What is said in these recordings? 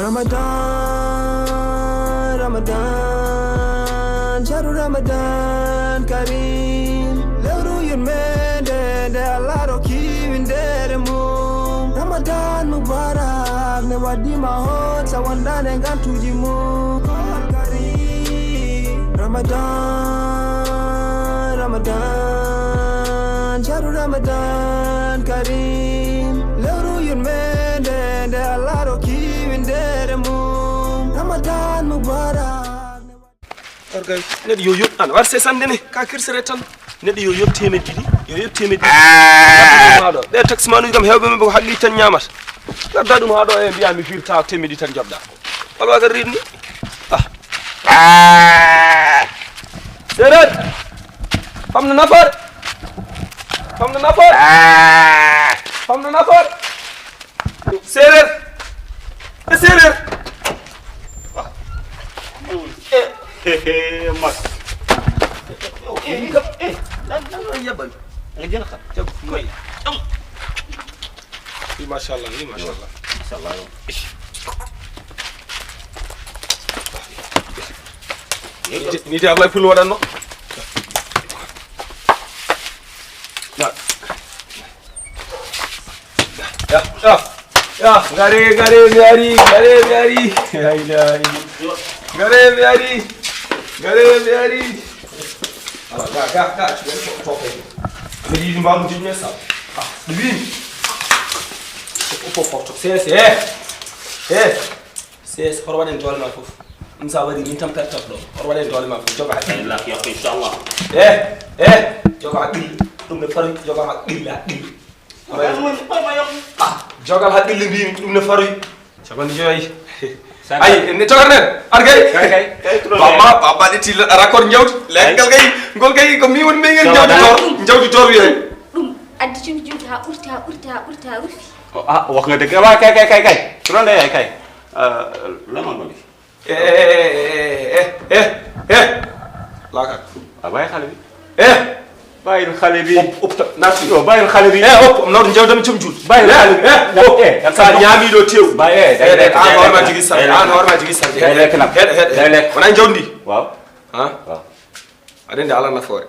Ramadan, Sharu Ramadan Kareem. Lewru yurmende de Allah ro kiwinde mum. Ramadan Mubarak ne wadima hot sawandane gantuji mum. Kareem Ramadan, Ramadan, Sharu Ramadan Kareem. Lewru yurmende de Allah ro kiwinde mum. Ramadan Mubarak. Orgay nedi yo yot an war sesande ne ka kirsere tan nedi yo yot temeddi yo yot temeddi hado de taximanu gam hewbe me ko halli tan nyamat gadda dum hado e biya mi firta temeddi tan jobda wal waga ridni seret famna nafar seret mas lan yabal nga jël xam ci koy ma sha Allah ni te Allah ful wadanno ya gare biari la ilaha gare biari ga tope ni di mbalu di mesa divin foto ses horwaden dole ma fof msa wadi min tam tartab do horwaden dole ma fof joga hakki la ya inshallah joga hakki dum ne fari joga hakki la jogal hakki bi dum ne fari sabani joy ay ne togarnen argay kay baba diti raccord njawdi legal gay gol gay ko mi won me ngel njawdi tor wi rek dum addi ci juuti ha urta wax nga deug wa kay turon day kay la ma ngoli la ka bay xale bi bayil xale bi opta nati yo bayil xale bi op no njawdam ci mjul bayil xale bi sa ñaami do tew baye an horma jigi sa day lek nak day lek wona njawdi waaw waaw adende ala nafoore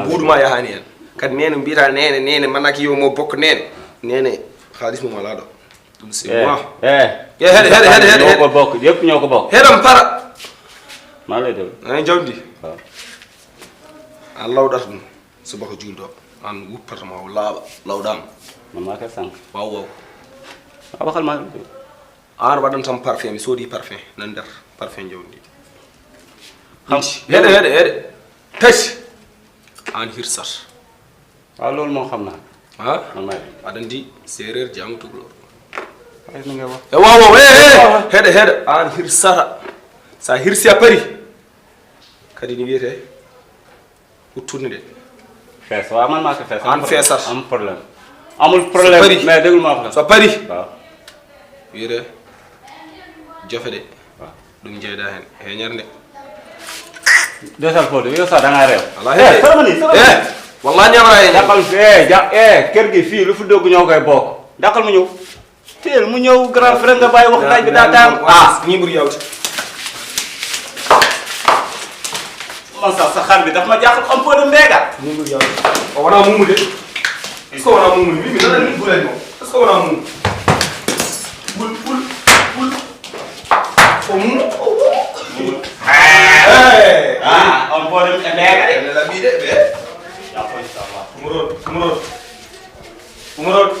buduma yahani en kad nene mbira nene manaki yo mo bokk nene khalis mo wala do dum c'est moi hede ko bokk yep ñoko bokk hedam para ma lay dem ay njawdi waaw Allah dum subako jundo an wuppata ma laaba lawdam ma ka sank waaw waxal ma an wadan tam parfum mi sodi parfum nan der parfum njawdi xam hede tass an hirsat lool mo xamna man adandi serer jang tulo ay nga wax waaw hede an hirsata sa hirsi a pari kadi ni wiete utuni de fess wa man ma ko fess an fessat am problème amul problème mais degul ma wax so pari waaw wiete jofe de waaw dum jeyda hen he ñarnde desal fodo yo sa da nga rew Allah wallahi ñamara en dakal kër gi fi lu fu dog ñokay bok dakal mu ñew tel mu ñew grand frère nga bay wax tay bi da tam ni bur yawti man sa xar bi daf ma jaxal am peu de mbega ni bur yawti o wana mumu de est-ce que wana mumu mi nana ni bulay mo est-ce que wana mumu bul o mumu am peu de mbega de la bi de be ya ko inshallah umurot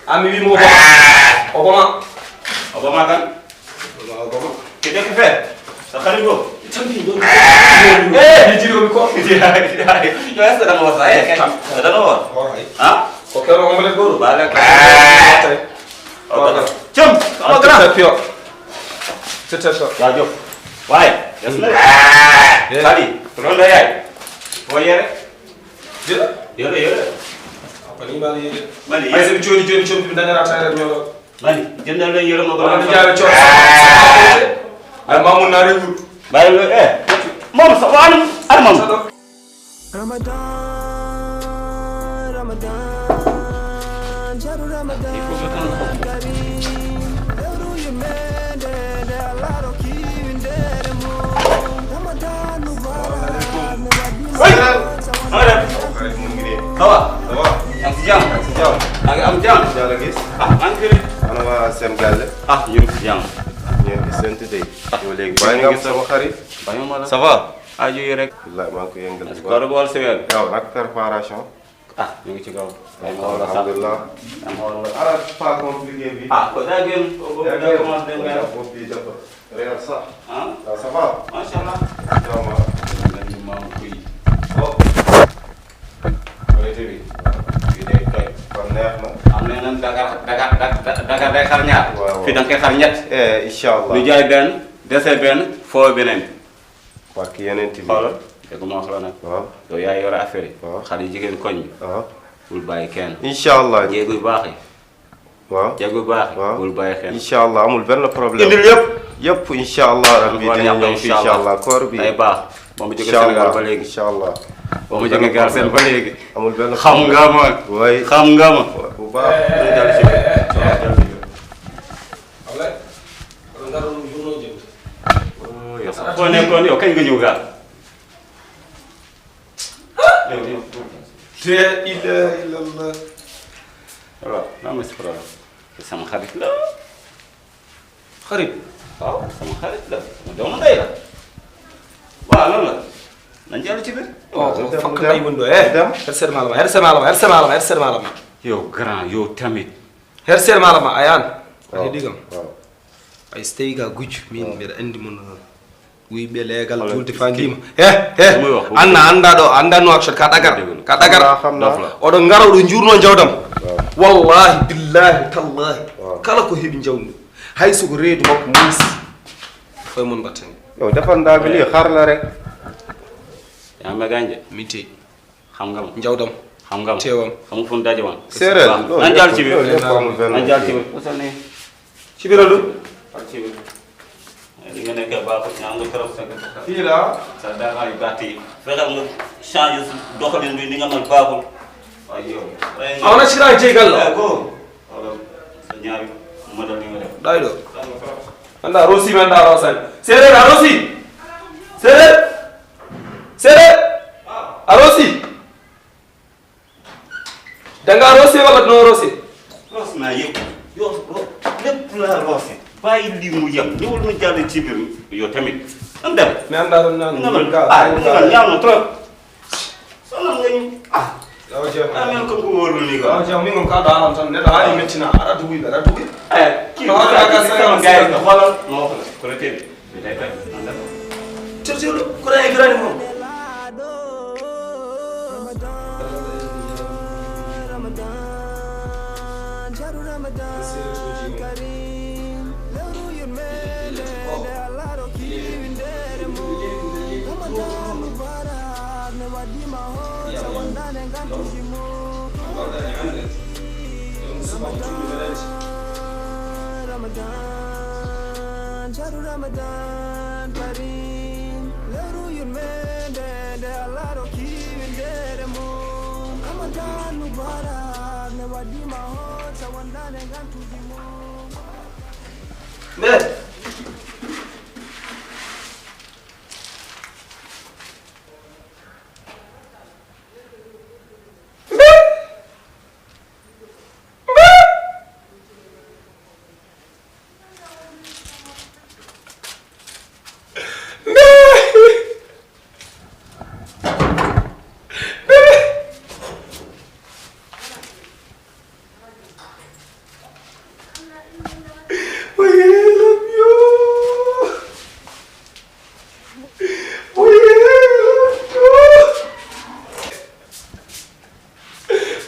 ami bi mo Obama kan kita ke fe sa xari go tambi do ni jiro ko yo esa da mo sa da no ha ko kero mo le goro bala ka chum ama tra pio tete so ya jo wai yasna kali ronda yai woyere yere pani mali ay se joni bi dañara tayre ñolo mali jëndal la yere mo ko wala jaabe ci ay mamun na rewu bay lo mom sa wani ar mom Ramadan, il faut que tan Ça va? Ça va? Yang si jam? Si jam. Am jam? Jala gis. Ah, man fi. Ana waa seen galle. Ah, ñu ngi si jam. Ngeen gis seen tëddee. Yow léegi. Bàyyi nga am sama xarit. Bañu ma la. Ça va? Aju yi rek. Wallaay maa ngi ko yëngal. Est-ce que bool si weer. Yow nag préparation. Ah, ñu ngi ci kaw. Wala sax. Alhamdulillah. Ara pas compliqué bi. Ah, ko daa gën. yaa Daa commencé dem nga. bopp bi dafa réel sax. Ah, waaw ça va. machallah. Yow ma. Ñu maam kuy. Oh. Collecté bi. Bi day koy. Kon neex na. Am na nan Dakar day xar ñaar. Waaw. Fii da nga koy xar ñett. Inch'Allah. Ñu jaay benn, dese benn, foo beneen. Waa ki yeneen bi. Xoolal. Dégg ma wax la nag. waaw. Yow yaa yore affaire yi. Waaw. Xale yu jigéen koñ bi. waaw. Bul bàyyi kenn. Inch'Allah. Jéego yu baax yi. waaw. Jéego yu baax yi. waaw. Bul bàyyi kenn. Inch'Allah amul benn problème. Indil yëpp. yëpp inch'Allah rabbi dina ñëw fi inch'Allah koor bi. day baax. ba mu jóge Sénégal ba léegi. inch'Allah. ba mu jóge Galsen ba léegi. amul benn xam nga ma. way xam nga ma. bu baax. Jàll si biir. Jàll si biir. Yow sax foo nekkoon yow kañ nga ñëw gaal. La ilaha illallah. waaw naa ma si problème. sama xarit la. xarit. waaw sama xarit la. ma doomu ndey la. waaw loolu la. nañ jàll ci biir. fakk ay bundo dem. Herser malama. yow grand yow tamit. Herser malama ayan. Ade digam. waaw. Ay stay ga guju min mbiɗa andi mon wiɓe leegal Wala julde kiski. fandima Ɗum yo, anda ɗo andanno action ka ɗagar ka ɗagar xam naa. oɗon ngara oɗon jurno jawdam waaw. wallahi billahi tallahi Waaw. kala ko heeɓi jawdi hay soko reedu makko muusi foye mon mbattani yow defandaa bi lii xar la rek. yaa ngi may gaañ de. min teyi xam nga ma. jawdam xam nga ma. teewam xam nga fu mu daje woon. séeréer waaw nañ jàll ci biir. loolu yëpp amul benn. nañ jàll ci biir. usal nii. ci biir lu ak ci biir. li nga nekkee baaxul ñaa nga trop sa fii la. sa dara yu gàtt yi. fexeel nga changé doxalin bi ni nga mel baaxul. waaye yow. awna sira jeygal waaye la ko. wala sa ñaari modèle yi nga def. ɗay ɗo anda rosi mi anda rosani séréer a rosi séréer a rosi danga rosi walla no rosi roos naa yëpp yow lépp laa roose. bàyyi lii mu yem ñëwul nu jàll ci biir yow tamit. am dem. mi anda ɗon nan nga mel ñaaw na trop. sonal nga ñu. daa mel comme ko wóorul nii quoi. jam min gom ka ɗo aran tan neɗɗo haali mettina aɗa duguy aɗa duguy kii No, I got sama some gars yi stuff. xoolal moo wax la collecté bi day fay certiɗo koɗa e grani moom Ramadan Karim leru yurmende de Allah ro kiwindere mum Ramadan Mubarak ne wadima hot sawandane gantuji mum mbe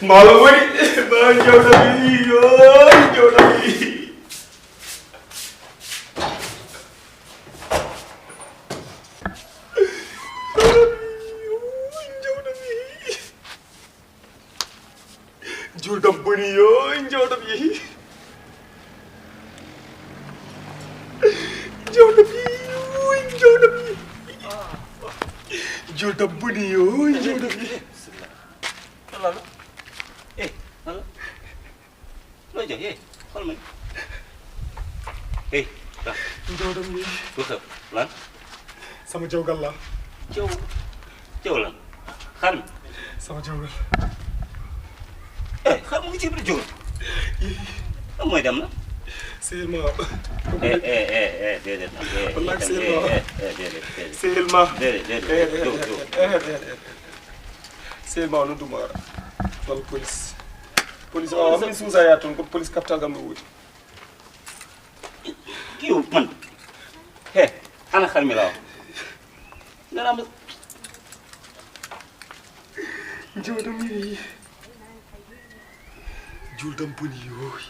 Malu woni ba jawdami yo jawdami juldam boni yo jawdami juldam boni yo jawdami Baja, hey, xool ma hey lan njawdam yi lu xew lan sama jawgal la jaw lan xar mi sama jawgal xar mu ngi ci biir jógal am mooy dem na seyel ma déedéet wallahi seyel ma déedéet seyel ma déedéet seyel ma no duma wal police o min suusa ya toon ko police capital gam no wuti kiw man ana xar mi laaw nga am njawdam yi juldam boni yoy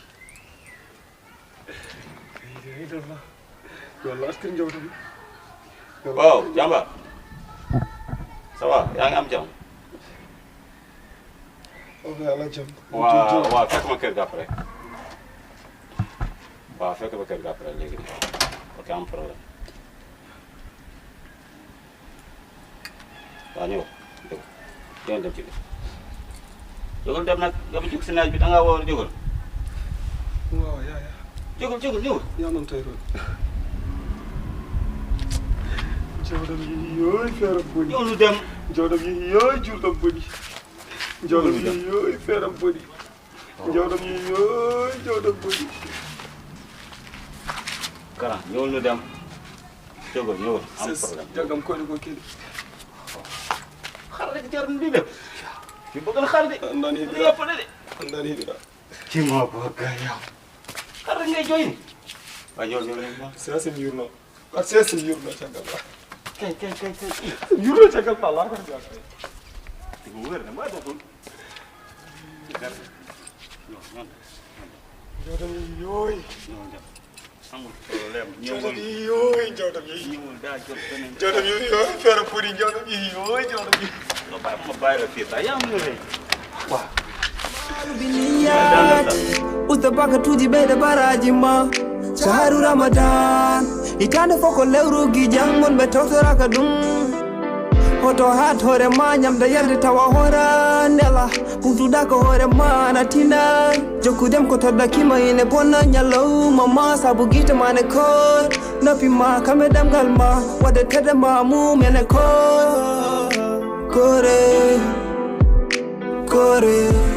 ay dalla walla askin njawdam waaw jamba ça va yaa ngi am jàmm yàlla jàmm waaw fekk ma kër ga après waaw fekk ma kër ga après léegi ok am problème waaw ñëw dégg dem ci biir jógal dem nag nga jóg si naaj bi da ngaa war a jógal waaw yaa jógal ñëw yaa noon tey roon njawdam yi yoy feeram boni ñëw lu dem njawdam yi yoy juldam boni njawdam yi yoy feeram boni njawdam yi yoy njawdam boni Kara ñëwal ñu dem jógal ñëwal am problème jagam ko ko kii xar rek jar na lii lépp fi bëgg na xar de naan di yàpp de naan hidira ci moo bëgg yow xar rek ngay jooy ni waaw ñëwal seesim yurno ak seesim yurno cagal la kay yurno cagal pa la ko jaakay bu wér na maa doxul njawdam yi yoy amul problème njawdam yi yoy njawdam yi ñëwul daa jot beneen njawdam yi yoy feeram boni njawdam yi yoy njawdam yi ma bàyyi la fii sax yaa ngi lay waaw ustabaka tuji ɓeyde baraji ma shahru ramadan hitande foko lewrugi jangon ɓe tawtoraka ɗum hoto hat hoore ma ñamda yarde tawa hora ndela ɓuftuɗa ko hoore ma na tinda jokkudem ko toddakima ine bonna ñallowma ma saabu guite ma ne kor noppi ma kamɓe ɗemgal ma wadde tedde ma mumene kore